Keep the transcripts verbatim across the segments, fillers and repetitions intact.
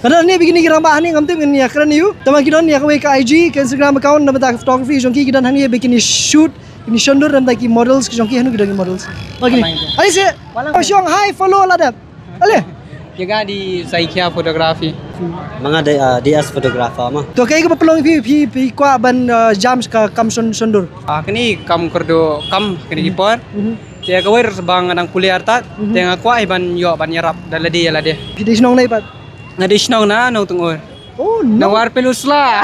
Ka don hangne ba kine ki rangbah hangne ngam tip ngin ïa kren ïa u. Tangba ki don ïa kawei ka I G, ka Instagram account, na bynta ka photography jong ki, ki don hangne ba kine shoot, kine shondur, na bynta ki models ki jong ki, hano ki don ki models. Okay. Ani se, shong hai follow la dep. Ale. Ïa nga dei Saikia Photography. Ma nga dei, ah, D S Photographer ma. To kaei kaba pynlong phi, phi, phi kwah ban, ah, jam ka kam shon, shondur? Ah, kane kam kyrduh kam kane ki por. Mhm. Te kawei ruh ba nga dang pule artat. Mhm. Te nga kwah hi ban ïoh ban ïarap da lade ïa lade. Phi dei shnong naei pat? Nga dei shnong na Nongtngur. Oh, na Nong- Warpel Usla.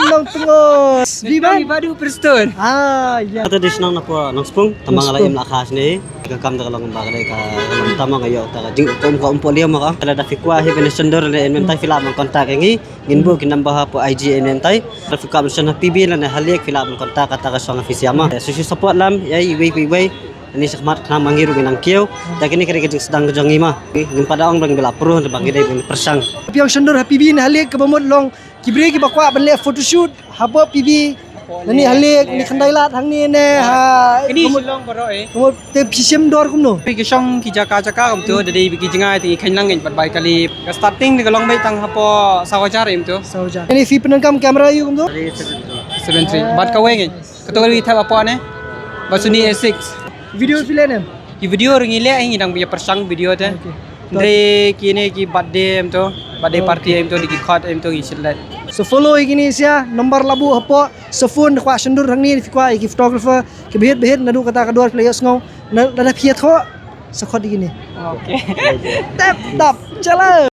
Nongtngur. Viva Badu Preston. Ah, ya. Kata dei shnong na pdeng Nongspung, tangba nga la im la kha shane. Ka kam da ka long ba ka dei ka long tama nga ïoh ta ka jing ka um ka um po liam ka. Lada phi kwah hi ban shondur ne em tai phi lah ban contact ïa ngi. Ngin buh ki number ha pdeng I G em tai. Lada phi kwah ban shon ha P B lane ha Liek phi lah ban contact kata ka shong office ma. Shu shu support lam ïa iwei pa iwei. Ani shakhmat khnang ma ngi ruh ngi nang kiew. Da kine ka dei ka jingsdang ka jong ngi ma. Ngim pat da ong ba ngi la pruh ba ngi dei ban pyrshang. Phi ong shondur ha P B ne ha Liek kaba mut long ki briew kiba kwah ban leh photoshoot hapoh P B. Nani ha Liek, ni khyndai lad hangne ne ha. Kine ka mut, shilong baroh eh. Ka mut te phi shim dor kumno? Ki shong ki jaka jaka kumto, da dei ki jngai te ki kheiñ lang ngin pat bai kali. Ka starting ka long bai tang hapoh saw hajar kumto. Saw hajar. Ani phi pyndonkam camera ïa u kumto? Seven three. Bad kawei ngin. Kato ka dei thap hapoh ne. Ba Sony A six. Video phi leh ne? Ki video ruh ngi leh, ngi dang ïa pyrshang video te. Okay. Hynrei kine ki birthday em to, birthday party em to, dei ki khot em to ngi shu leh. So follow ïa kine sha number la buh hapoh, sa phone kwah shondur hangne phi kwah ïa ki photographer ki bhit bhit naduh kata ka dor phi la ïohsngew. Na, lada phi ïathoh sa khot ïa kine. Okay. Tap tap, chalo.